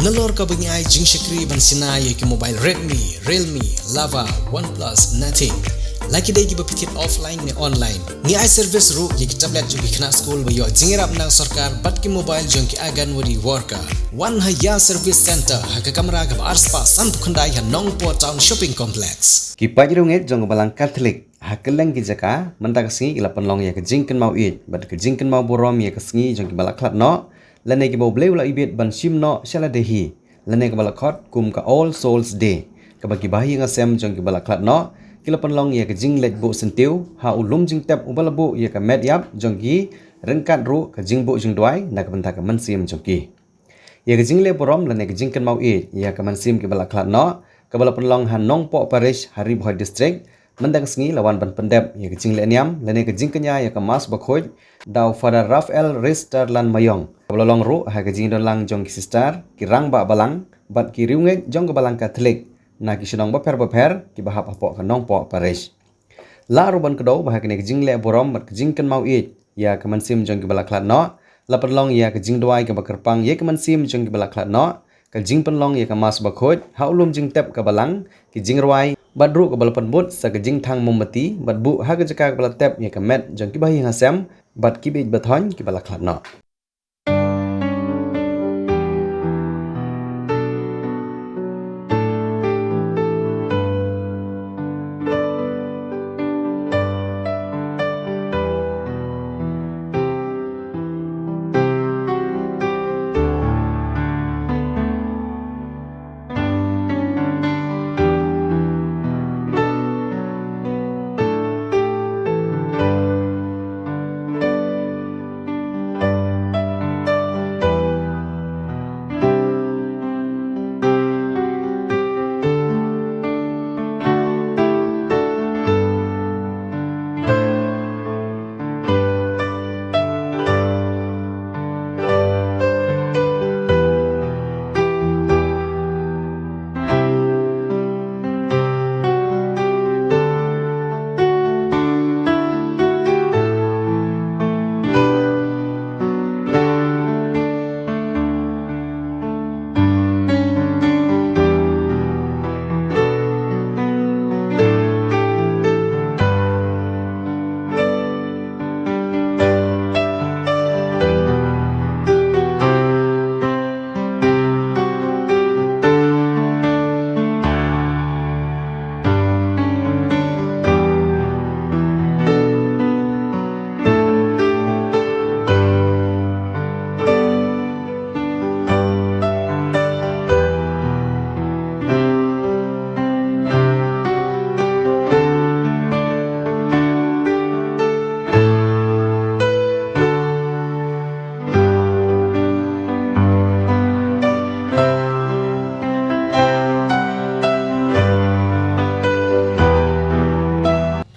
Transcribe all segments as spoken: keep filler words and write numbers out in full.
Nalor kaba ngi ai jingshakri ban shna ïa ki mobile Redmi, Realme, Lava, OnePlus, Nothing. La ki dei kiba phi thied offline ne online. Ngi ai service ruh ïa ki tablet jong ki khynnah skul ba ïoh jingïarap na sorkar bad ki mobile jong ki Anganwadi worker. Wan ha Ïa Service Center ha ka kamra kaba arspah sanphew khyndai ha Nongpoh Town Shopping Complex. Ki paid riewngeit jong ka Balang Katholik ha kylleng ki jaka mynta ka sngi ki la pynlong ïa ka jingkynmaw ïeit bad ka jingkynmaw burom ïa ka sngi jong kiba la khlad noh lane kiba U Blei u la ibit ban shim noh sha lade hi, lane kaba la khot kum ka All Souls Day, kaba ki bahaïing hasem jong kiba la khlad noh ki la pynlong ïa ka jingleit buh syntiew ha u lum jingtep uba la buh ïa ka met ïap jong ki, ryngkat ruh ka jingbuh jingduwai na ka bynta ka mynsiem jong ki. Ïa ka jingleh burom lane ka jingkynmaw ïeit ïa ka mynsiem kiba la khlad noh, kaba la pynlong ha Nongpoh Parish ha Ri Bhoi District, mynta ka sngi la wan ban pyndep ïa ka jingleh niam lane ka jingkñia ïa ka Mass Bakhuid da u Father Raphael Rister Lanmayong, kaba la long ruh ha ka jingdon lang jong ki sister, ki rangbah balang bad ki riewngeit jong ka Balang Katholik na ki shnong bapher bapher kiba hap hapoh ka Nongpoh Parish. La ruh ban kdew ba ha kane ka jingleh burom bad ka jingkynmaw ïeit ïa ka mynsiem jong kiba la khlad noh, la pynlong ïa ka jingduwai kaba kyrpang ïa ka mynsiem jong kiba la khlad noh, ka jingpynlong ïa ka Mass Bakhuid ha u lum jingtep ka balang, ki jingrwai bad ruh kaba la pynbud sa ka jingthang mombati bad buh ha ka jaka kaba la tep ïa ka met jong ki bahaïing hasem bad ki beit bathoiñ kiba la khlad noh.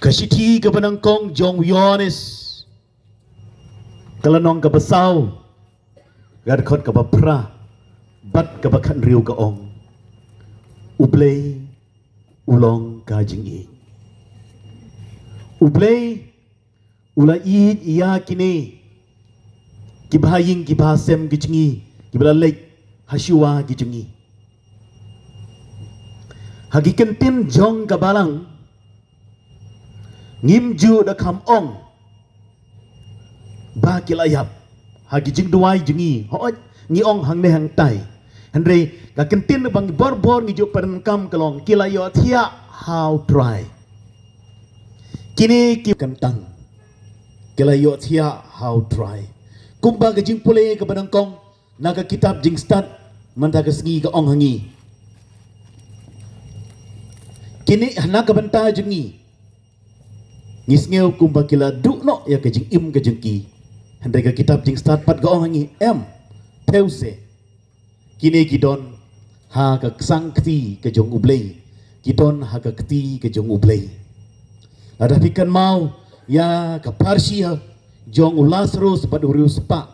Ka shithi kaba nyngkong jong u Ïoannis, ka lynnong kaba saw, ka dkhot kaba phra bad kaba khathynriew ka ong: U Blei u long ka jingïeit. U Blei u la ïeit ïa kine ki bahaïing ki bahasem ki jong ngi kiba la leit ha shuwa ki jong ngi. Ha ki kyntien jong ka balang, ngim ju da kham ong ba ki la ïap ha ki jingduwai jong ngi, hooid, ngi ong hangne hangtai. Hynrei ka kyntien ba ngi bor bor ngi ju pyndonkam ka long ki la ïohthiah ha U Trai. Kine ki kyntang, ki la ïohthiah ha U Trai. Kumba ka jingpule kaba nyngkong na ka kitab Jingstad mynta ka sngi ka ong ha ngi, kine na ka bynta jong ngi, ngi sngew kumba ki la duh noh ïa ka jingim ka jong ki. Hynrei ka kitab Jingstad pat ka ong ha ngi, em, thew se, kine ki don ha ka ksang kti ka jong U Blei, ki don ha ka kti ka jong U Blei. Lada phi kynmaw ïa ka pharshi jong u Lasarus bad u riewspah.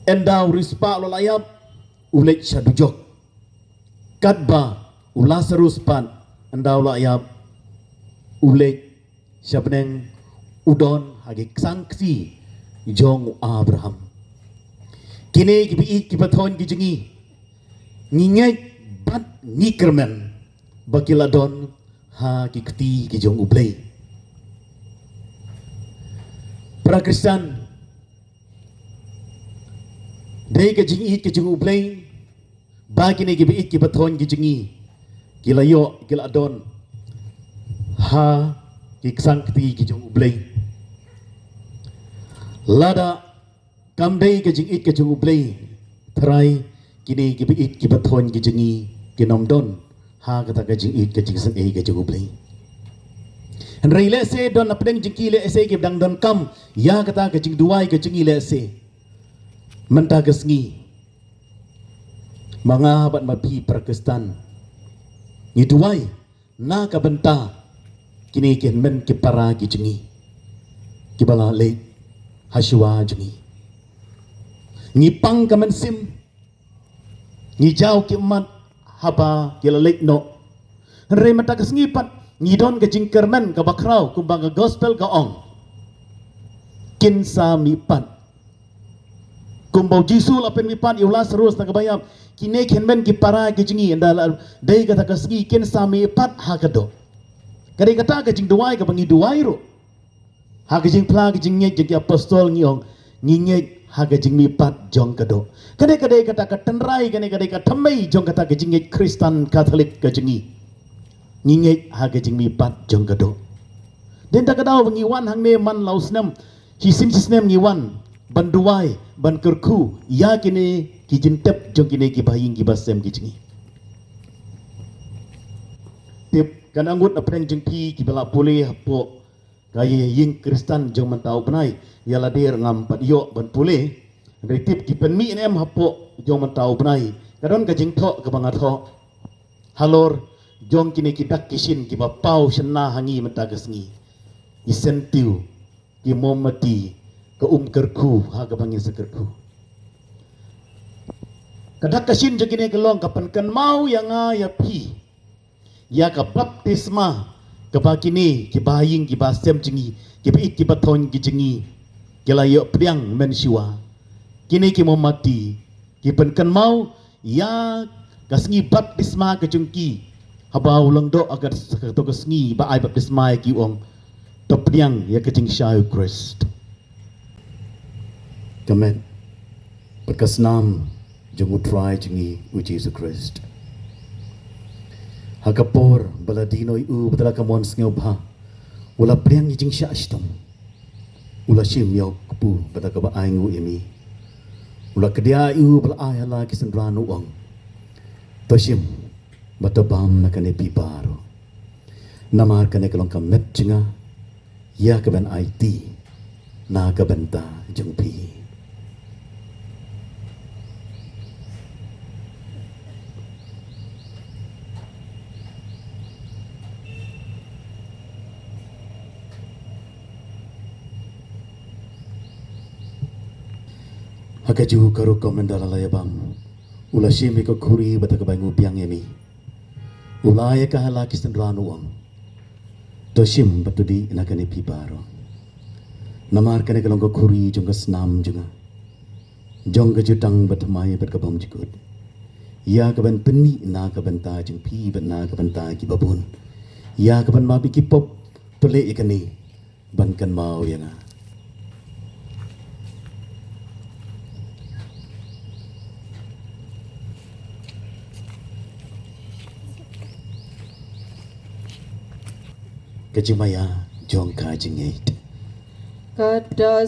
Ynda u riewspah u la ïap, u leit sha dujok. Katba u Lasarus pat, ynda u la ïap, u leit sha bneng, u don ha ki ksang kti jong u Abraham. Kine ki ba ïeit ki ba thoiñ ki jong ngi, ngi ngeit bad ngi kyrmen ba ki la don ha ki kti ki jong U Blei. Para Khristan, dei ka jingïeit ka jong U Blei ba kine ki ba ïeit ki ba thoiñ ki jong ngi ki la ïoh, ki la don ha ki ksang kti ki jong U Blei. Lada kam dei ka jingïeit ka jong U Blei, trai kine ki ba ïeit ki ba thoiñ ki jong ngi kin ym don ha kata ka jingïeit ka jingsngewsih ka jong U Blei. Hynrei lehse don na pdeng jong ki lehse ki ba dang donkam ïa kata ka jingduwai ka jong ngi lehse. Mynta ka sngi, ma nga bad ma phi para Khristan, ngi duwai na ka bynta kine ki hynmen ki para ki jong ngi ki ba la leit ha shuwa jong ngi. Ngi pang ka mynsiem, ngi jaw ki ummat haba ki la leit noh. Hynrei mynta ka sngi pat ngi don ka jingkyrmen ka ba khraw kumba ka gospel ka ong, kin sa mihpat. Kumba U Jisu la pynmihpat ïa u Lasarus na ka ba ïap, kine ki hynmen ki para ki jong ngi, ynda la dei kata ka sngi kin sa mihpat ha ka doh. Ka dei kata ka jingduwai ka ba ngi duwai ruh. Ha ka jingphla ka jingngeit jong ki apostol ngi ong, ngi ngeit ha ka jingmihpat jong ka doh. Ka dei, ka dei kata ka tynrai, ka dei, ka dei ka thymmei jong kata ka jingngeit Khristan Katholik ka jong ngi. Ngi ngeit ha ka jingmihpat jong ka doh. Dei na kata ka daw ba ngi wan hangne man la u snem, shisien shisnem ngi wan ban duwai, ban kyrkhu ïa kine ki jingtep jong kine ki bahaïing ki basem ki jong ngi. Tip, kan ngut na pdeng jong phi ki ba la pule hapoh ka ïing Khristan jong mynta u bnai, ïa lade ngam pat ïoh ban pule. Hynrei tip ki pynmih ne em hapoh jong mynta u bnai, ka don ka jingthoh ka ba nga thoh halor jong kine ki dak ki shin ki ba paw shynna ha ngi mynta ka sngi. Ki syntiew, ki mombati, ka um kyrkhu ha ka ba ngin sa kyrkhu. Ka dak ka shin jong kine ka long ka pynkynmaw ïa nga ïa phi ïa ka baptisma ka ba kine ki bahaïing ki basem jong ngi, ki ba ïeit ki ba thoiñ ki jong ngi ki la ïoh pdiang mynshuwa. Kine ki mombati ki pynkynmaw ïa ka sngi baptisma ka jong ki, haba u lyngdoh ha ka, kato ka sngi ba ai baptisma ïa ki, u ong, to pdiang ïa ka jingshai U Khrist. Ka met bad ka snam jong U Trai jong ngi U Jisu Khrist. Ha ka por ba la die noh ïa u bad la ka mon sngewbha, u la pdiang ïa ka jingshah shitom. U la shim ïa u kpu bad la ka ba ainguh ïa me. U la kdiah ïa u bad la ai ha la ki synran, u ong, to shim bad to bam na kane phi baroh. Namar kane ka long ka met jong nga ïa ka ban aiti na ka bynta jong phi. Ha kajuh ka rukom, ynda la ïa bam, u la shim ïa ka khuri bad ka ba ainguh biang ïa me. U la ai ïa ka ha la ki synran, u ong, to shim bad to dih na kane phi baroh. Namar kane ka long ka khuri jong ka snam jong nga, jong ka jutang bathymmai bad ka bymjukut, ïa ka ban pynmih na ka bynta jong phi bad na ka bynta ki babun. Ïa ka ban map ïa ki pop, to leh ïa kane ban kynmaw ïa nga. Ka jingmaïa jong ka jingngeit. Kata